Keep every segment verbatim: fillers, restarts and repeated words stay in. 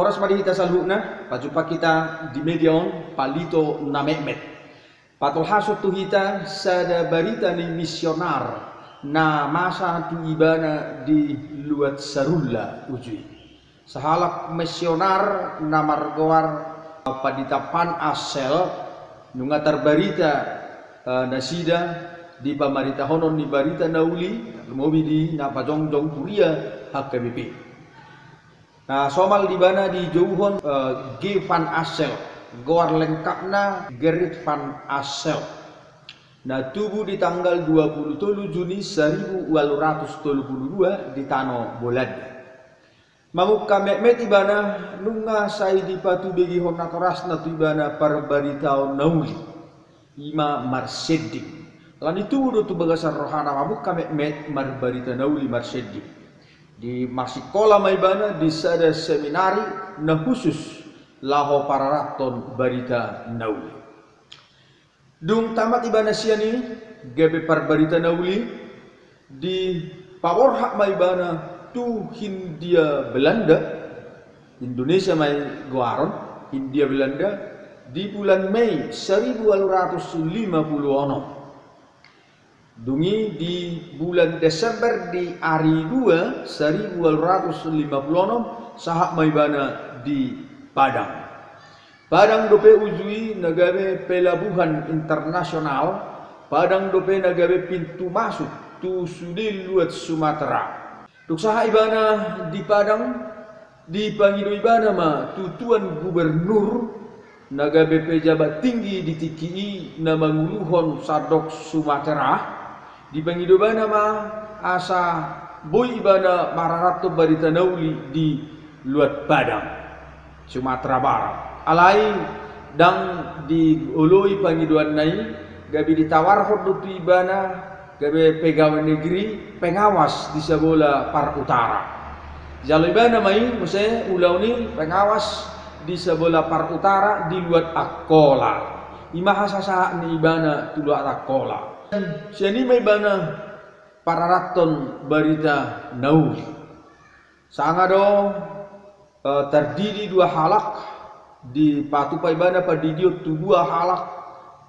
Horas ma di hita saluhutna, pajumpa hita di media on, Palito na Metmet. Patolhashon tu hita sada barita ni misionar na masa tu ibana di luat Sarulla uju i. Sahalak misionar na margoar Pandita Van Assel, nunga tarbarita, eh, nasida di pamaritahonon ni barita na uli, tarlumobi di na pajongjong huria H K B P. Na somal di ibana dijouhon, eh, G. Van Assel, goar lengkapna Gerrit Van Assel. Na tubu di tanggal dua pulu tolu Juni saribu ualu ratus tolu pulu dua di tano Bolanda. Mamungka metmet ibana, nunga sai dipatubegihon natorasna tu ibana parbaritaon na uli, i ma marsending. Alani tubu do tu bagasan rohana mamungka metmet marbarita na uli marsending. Di marsikola ma ibana di sada seminari na khusus laho pararathon barita na uli. Dung tamat ibana sian i, gabe parbarita na uli, dipaborhat ma ibana tu Hindia Belanda, Indonesia ma i goaron, Hindia Belanda, di bulan Mei saribu ualu ratus lima pulu onom. Dung i di bulan Desember di ari dua saribu ualu ratus lima pulu onom, sahat ma ibana di Padang. Padang dope uju i na gabe pelabuhan internasional, Padang dope na gabe pintu masuk tu sude luat Sumatera. Dung sahat ibana di Padang, dipangido ibana ma tu tuan gubernur na gabe pejabat tinggi di tingki i na manguluhon sandok Sumatera. Dipangido ibana ma asa boi ibana mararathon barita na uli di luat Padang, Sumatera Barat. Alai ndang dioloi pangidoanna i, gabe ditawarhon do tu ibana gabe pegawai negeri, pengawas di sabola par utara. Jalo ibana ma i muse ulaon i, pengawas di sabola par utara di luat Angkola. I ma hasasahat ni ibana tu luat Angkola. Sian i ma ibana pararathon barita na uli. Sanga do, eh, tardidi dua halak, dipatupa ibana pandidion tu dua halak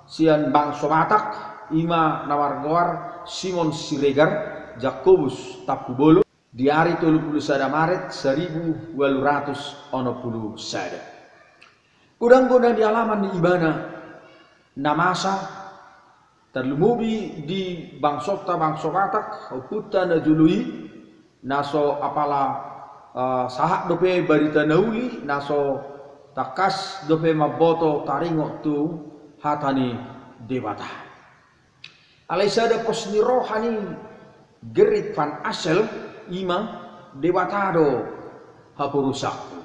sian bangso Batak, i ma na margoar Simon Siregar, Jakobus Tampubolon, di ari tolu pulu sada Maret saribu ualu ratus onom pulu sada. Godang do na nialaman ni ibana na masa, tarlumobi di bangsonta bangso Batak, ompunta na jolo i, na so apala, eh, sahat dope barita na uli, na so tangkas dope mamboto taringot tu hata ni Debata. Alai sada pos ni roha ni Gerrit Van Assel, i ma, Debata do haporusanku,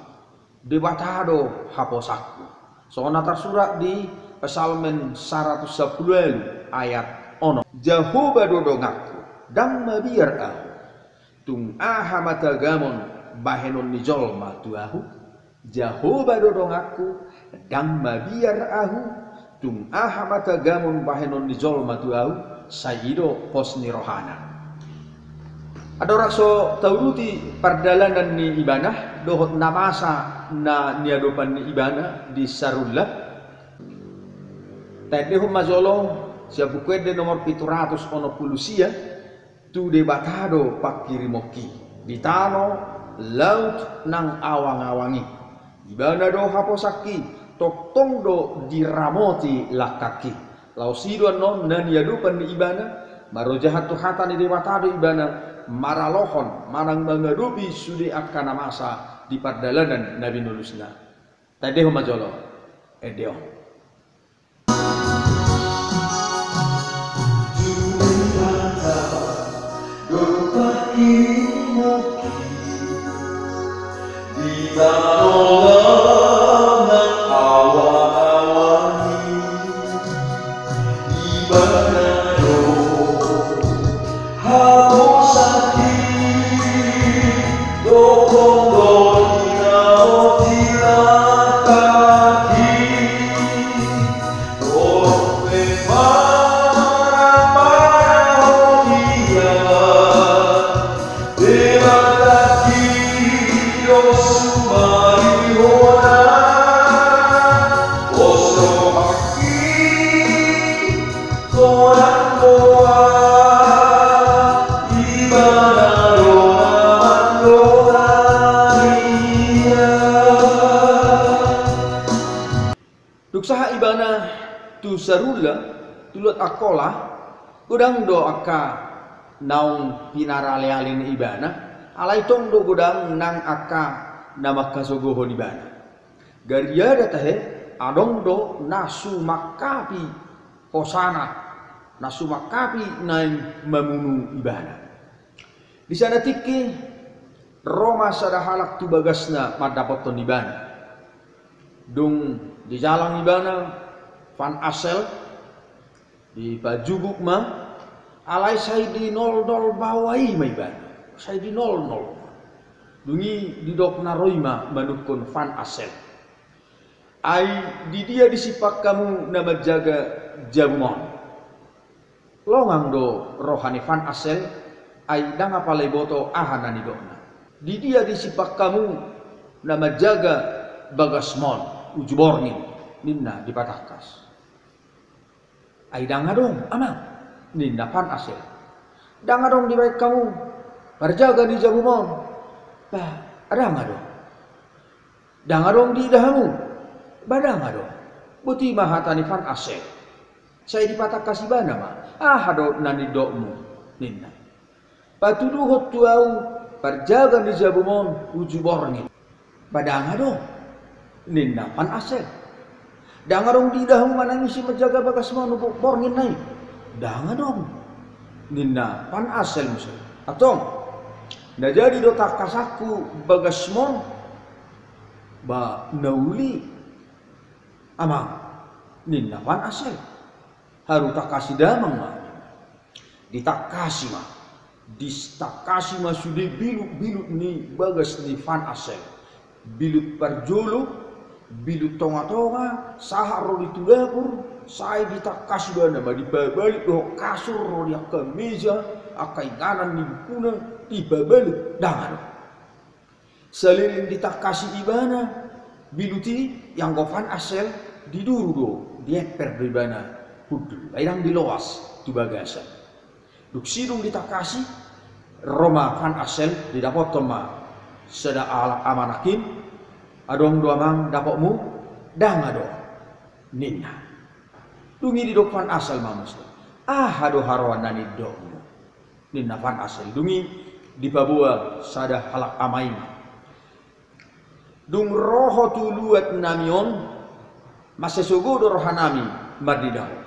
Debata do haposanku. Songon na tarsurat di Psalmen saratus sampulu ualu ayat onom. Jahowa do donganku, ndang mabiar ahu. Tung aha ma tagamon bahenon ni jolma tu ahu? Jahowa do donganku, ndang mabiar ahu. Tung aha ma tagamon bahenon ni jolma tu ahu? Sai i do pos ni rohana. Andorang so tauduti pardalanan ni ibana dohot na masa na niadopan ni ibana di Sarulla, taendehon ma jolo sian Buku Ende nomor pitu ratus onom pulu sia. Tu Debata do pangkirimonki di tano, laut nang awangawang i. Ibana do haposanki, tongtong do diramoti langkangki. Laos i do annon na niadopan ni ibana, marojahan tu hata ni Debata do ibana maralohon manang mangadopi sude angka na masa di pardalanan na binolusna. Taendehon ma jolo ende on. Sahat ibana tu Sarula, tu luat Angkola, godang do angka naung pinaralealen ibana, alai tong do godang nang angka na mangkasogohon ibana. Gariada tahe adong do na sumangkapi hosana, na sumangkapi naeng mamunu ibana. Di sana tingki ro ma sada halak tu bagasna mandapothon ibana. Dung dijalang ibana Van Assel, dipajuguk ma, alai sai dinoldol baoa i ma ibana, sai dinoldol. Dung i didok na ro i ma manungkun Van Assel: Ai di dia disimpan hamu na manjaga jabum on? Longang do roha ni Van Assel, ai ndang apala iboto aha na nidokna. Di dia disimpan hamu na manjaga bagasmon uju borngin, ninna dipatangkas. Ai ndang adong, amang, ninna Van Assel. Ndang adong dibaen hamu parjaga ni jabum on? Bah, ndang adong. Ndang adong diida hamu? Bah, ndang adong. Boti ma hata ni Van Assel. Sai dipatangkas ibana ma, aha do na nidokmu, ninna. Patuduhon tu ahu parjaga ni jabum on uju borngin. Bah, ndang adong, ninna Van Assel. Ndang adong diida hamu manang ise manjaga bagasmon uju borngin na i? Ndang adong, ninna Van Assel muse. Antong, na jadi do tangkasanku bagasmon? Bah, na uli, amang, ninna Van Assel. Haru tangkasi damang ma. Ditangkasi ma. Ditangkasi ma sude bilut-bilut ni bagas ni Van Assel. Bilut parjolo, bilut tonga-tonga, sahat ro di tu dapur, sai ditangkasi ibana ma, dipabalik dohot kasur, ro di angka meja, angka inganan ni bukuna, dipabalik, ndang adong. Saleleng ditangkasi ibana bilut i, ianggo Van Assel, diduru do, diemper do ibana hundul, ai ndang diloas tu bagasan. Dung sidung ditangkasi, ro ma Van Assel, didapothon ma sada halak ama nangkin. Adong do, amang, dapotmu? Ndang adong, ninna. Dung i didok Van Assel ma muse, aha do haroan na nidokmu, ninna Van Assel. Dung i dipaboa sada halak ama i ma. Dung ro ho tu luat nami on, mansai sogo do roha nami marnida ho.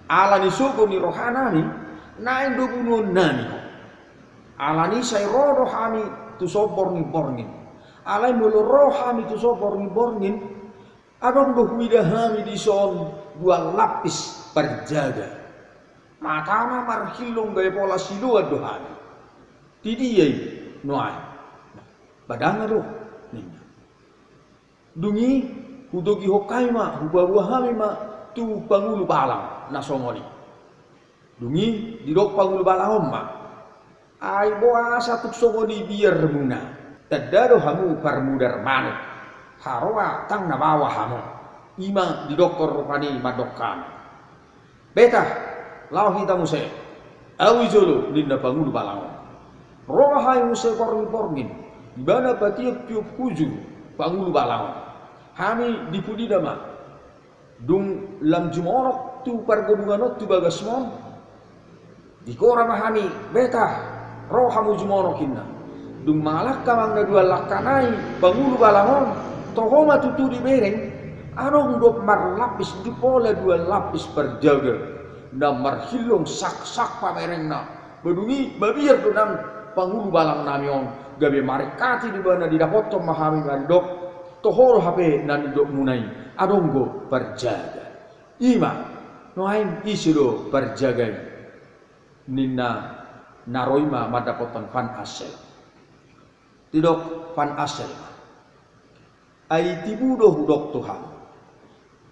Ala ni sogo ni roha nami, naeng do bunuon nami ho. Ala ni sai ro do hami tu son borngin-borngin. Alai molo ro hami tu son borngin-borngin, adong do huida hami dison dua lapis parjaga. Matana marhillong gabe pola siloan do hami. Di dia i nuaeng? Bah, ndang adong, ninna. Dung i hutogihon hami ma, hupaboa hami ma tu pangulu balang na songon i. Dung i didok pangulu balang on ma, ai boasa tung songon i biarmuna? Tanda do hamu parmudar manuk, haroa tang na baoa hamu. I ma didokkon rupani mandok hami. Beta, laho hita muse. Ahu i jolo, ninna pangulu balang on. Ro ma hami muse borngin-borngin. Ibana patiop-tiop hujur pangulu balang on. Hami di pudina ma. Dung lam jumonok tu pargodungan on tu bagasmon, dikora ma hami, beta, ro hamu jumonok, ninna. Dung mangalangka amang na dua langka nai pangulu balang on, toho ma tutu dibereng, adong do marlapis, di pola dua lapis parjaga na marhillong saksak pamerengna. Bah, dung i mabiar do nang pangulu balang nami on, gabe marengkati do ibana, didapothon ma hami mandok, toho do hape na nidokmuna i, adong do parjaga. I ma, nuaeng ise do parjaga i, ninna na ro i ma mandapothon Van Assel. Didok Van Assel ma, ai tibu do hudok tu hamu.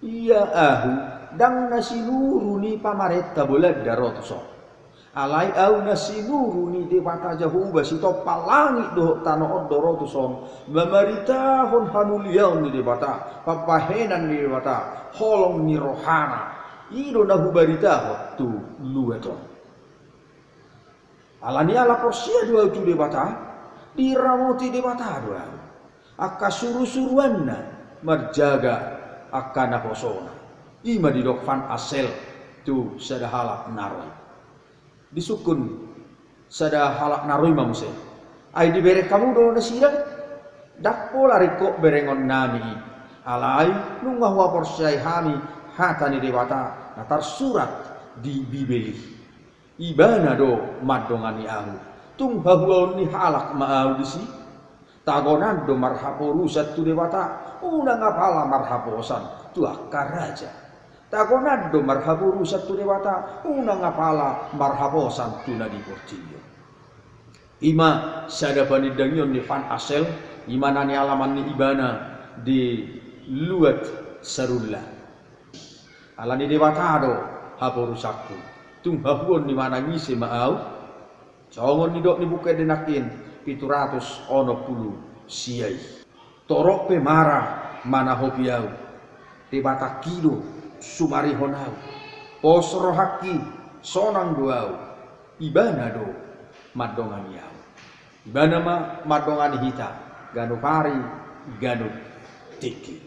Ia ahu ndang na sinuru ni pamarenta Bolanda ro tuson. Alai ahu na sinuru ni Debata Jahowa sitompa langit dohot tano on do ro tuson, mamaritahon hamuliaon ni Debata, pambahenan ni Debata, holong ni rohana. I do na hubaritahon tu luat on. Ala ni ala porsea do ahu tu Debata, diramoti Debata do ahu. Angka surusuruanna marjaga angka naposona. I ma didok Van Assel tu sada halak na ro i. Disungkun sada halak na ro i ma muse, ai dibereng hamu do nasida? Ndang pola ringkot berengonnami i. Alai nunga huhaporseai hami hata ni Debata na tarsurat di Bibel i. Ibana do mandongani ahu. Tung hahuaon ni halak ma ahu disi. Tagonan do marhaporusan tu Debata, unang apala marhaposan tu angka raja. Tagonan do marhaporusan tu Debata, unang apala marhaposan tu na di portibi on. I ma sada panindangion ni Van Assel, i ma na nialaman ni ibana di Luat Sarulla. Ala ni Debata do haporusanku, tung hahuaon ni manang ise ma ahu? Songon nidok ni Buku Ende nangkin pitu ratus onom pulu sia i. Torop pe mara manahopi ahu, Debatangki do sumarihon ahu. Pos rohangki, sonang do ahu, Ibana do mandongani ahu. Ibana ma mandongani hita ganup ari ganup tingki.